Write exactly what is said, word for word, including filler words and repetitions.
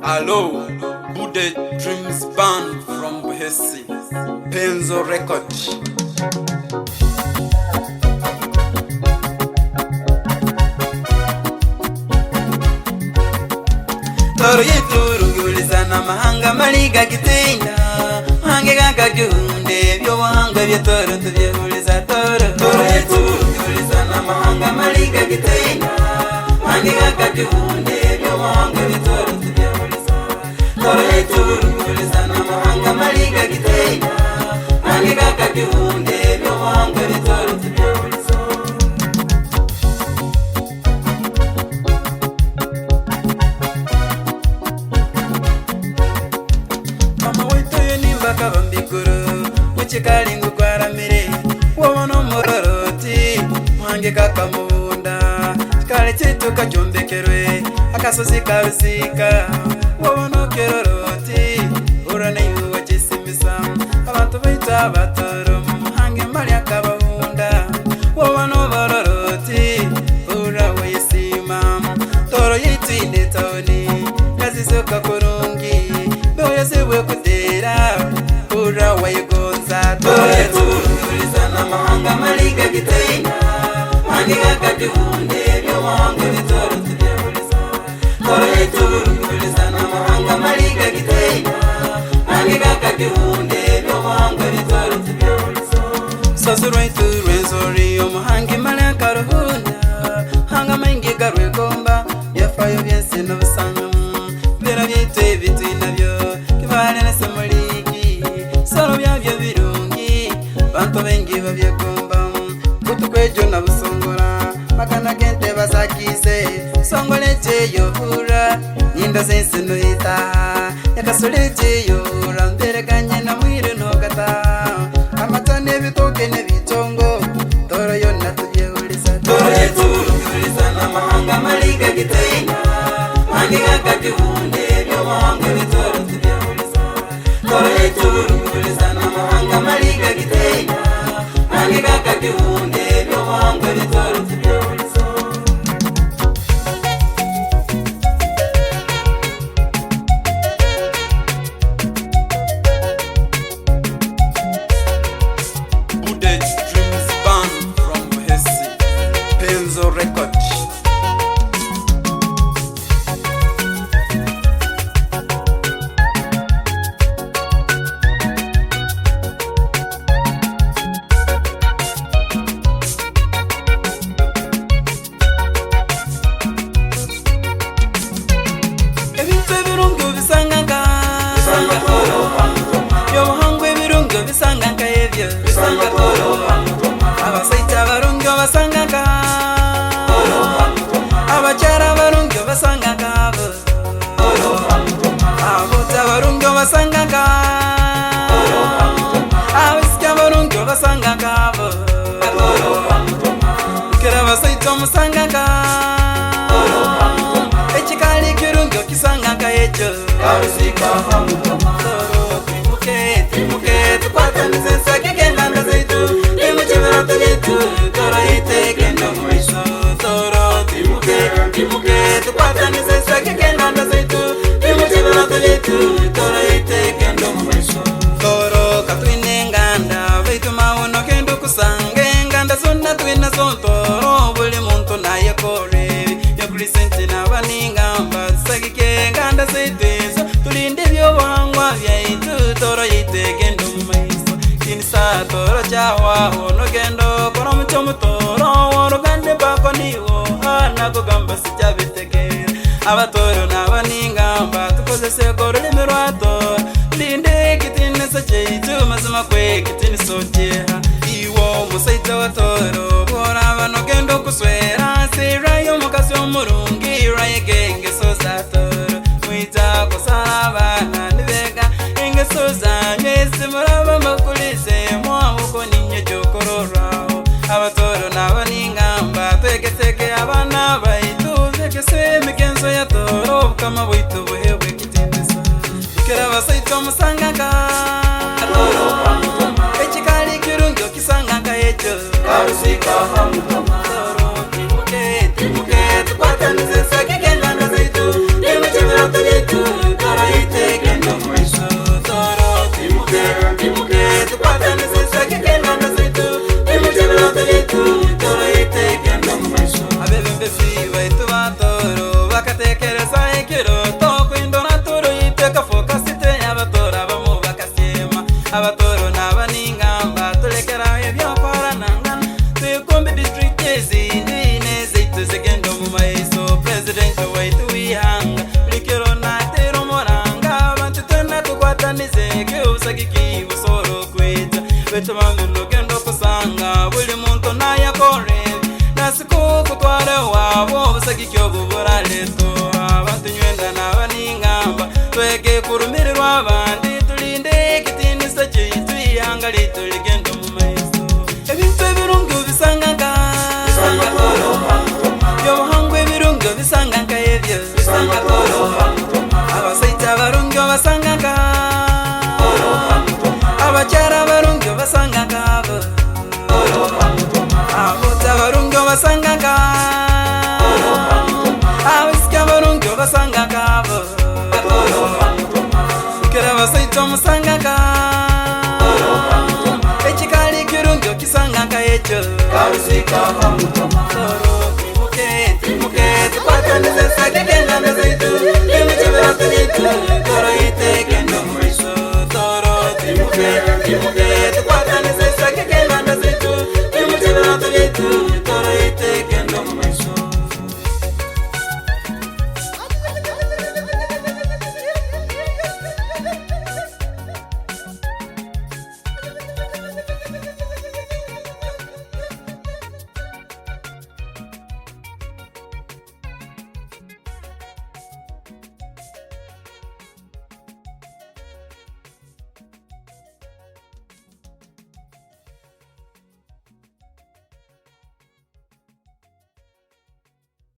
Hello, Bude Dreams Band from Buhesi, Penzo Record. Tooro yaitu rugihuliza n'amahanga mali gagitiina, hange gakagihunda eby'obuhangwa bya Tooro tubyehuliza Tooro. Tooro yaitu rugihuliza n'amahanga mali gagitiina, hange gakagihunda eby'obuhangwa bya Tooro tubyehuliza. Tooro yaitu rugihuliza n'amahanga mali gagitiina, hange gakagihunda eby'obuhangwa bya Tooro tubyehuliza. Mama waitu oyo nimba akaba mbiguru, mu kikali ngu gwaramire, wabona omuroroti, muhange kakamubunda, kikali kyaitu kakyombekerwe, akasozi ka Bisiika, wabona okiroroti, hurra naiwe wakyesiimisa, abantu baitu aba Tooro, muhange mali akabahunda, wabona oburoroti, hurra wayesiima. Tooro yaitu eine tauni, yazizooka kurungi, noyezibwe kuteera, hurra wayegonza. Tooro yaitu rugihuliza n'amahanga mali gagitiina, hange gakagihunda eby'obuhangwa bya Tooro tubyehuliza. Tooro yaitu rugihuliza n'amahanga mali gagitiina, hange gakagihunda eby'obuhangwa bya Tooro tubyehuliza. Rusozi rwaitu rw'Enzori omuhange mali akaruhunda, hanga maingi garwegomba, byafaayo by'ensi n'obusangamu, bira byaitu ebi twinabyo, kibaale na semuliki, bisoro byabyo birungi, bantu baingi babyegomba, butuku egyo na Busongora, magana g'ente basakiize, Busongora egyo eyo hurra, nindoza ensi noyetaaha, Nyakasole egyo eyo hurra, mbereganye na mwiru nogataha, amata n'ebitooke n'ebitongo, Tooro yoona tubyehuliza. Tooro yaitu rugihuliza n'amahanga mali gagitiina, hange gakagihunda eby'obuhangwa bya Tooro tubyehuliza. Tooro yaitu rugihuliza n'amahanga mali gagitiina, hange gakagihunda eby'obuhangwa bya Tooro tubyehuliza. Bude Dreams Band from Buhesi, Penzo Record. Ebintu ebirungi obisanga nka? Ebyobuhangwa ebirungi obisanga nka ebyo? Abasaija abarungi obasanga nka? Abakyara abarungi obasanga nka abo? Abasaija abarungi obasanga nka? Abaisiki abarungi obasanga nka abo? Kukira abasaija omusanga nka? Ekikaali kirungi okisanga nka ekyo? Tooro, twimuke, twimuke, tukwatanize ensagika enganda zaitu, twimukye ebirooto byaitu, Tooro yaitu egende omu maiso. Tooro, twimuke, twimuke, tukwatanize ensagika enganda zaitu, twimukye ebirooto byaitu, Tooro yaitu egende omu maiso. Tooro, katwine enganda, baitu mawe nogenda okusanga enganda zoona twinazo Tooro, buli muntu nayekorra ebye. Nyowe Crescent naba ningamba, tusagike enganda zaitu ezo, tulinde ebyobuhangwa byaitu, Tooro yaitu egende omu maiso. Tiinisa Tooro kyahwaho, nogenda okora omucwe omu Tooro, oruganda empako niiwe oha, nagwo gamba sikyabitegera. Abatooro naba ningamba, tukozese orulimi rwa Tooro, tulinde ekitiinisa kyaitu, mazima kwe ekitiinisa okyeha. Iwe omusaija wa Tooro, bworaba nogenda okuswera, serrayo omukazi omurungi, rwayega engeso za Tooro. Mwija kusara abaana nibeega engeso zanyu ezi muraba mubakulize, mwaho ko ninywe ekyokurorraho. Abatooro naba ningamba, twegesege abaana baitu, begese emigenzo ya Tooro, obukama bwaitu buhebwe ekitiinisa. Kukira abasaija omusanga nka? Ekikaali kirungi okisanga nka ekyo? Tooro, twimuke, twimuke, tukwatanize ensagika enganda zaitu, twimukye ebirooto byaitu, Sagiki busobola okwija, baitu bambi nogenda okusanga buli muntu nayekorra ebi, nasika okutwara ewabo obusagiki obu buraleeta. Abantu nywenda naba ningamba, twege kurumirirwa abandi, tulinde ekitiinisa kyaitu, ihanga lyaitu ligende omu maiso. Ebintu ebirungi obisanga nka? Bisanga Koroba. By'obuhangwa ebirungi obisanga nka ebyo? Bisanga Koroba. Abasaija abarungi obasanga nka? Koroba. Abakyara abarungi obasanga nka abo? Koroba. Aboojo abarungi obasanga nka? Koroba. Abaisiki abarungi obasanga nka abo? Koroba. Kukira abasaija omusanga nka? Ekikaali kirungi okisanga nka ekyo? Karusika ha Mutoma. Soro, twimuke, twimuke, tukwatanize, tusagike enganda zaitu, emijubiro zaitu.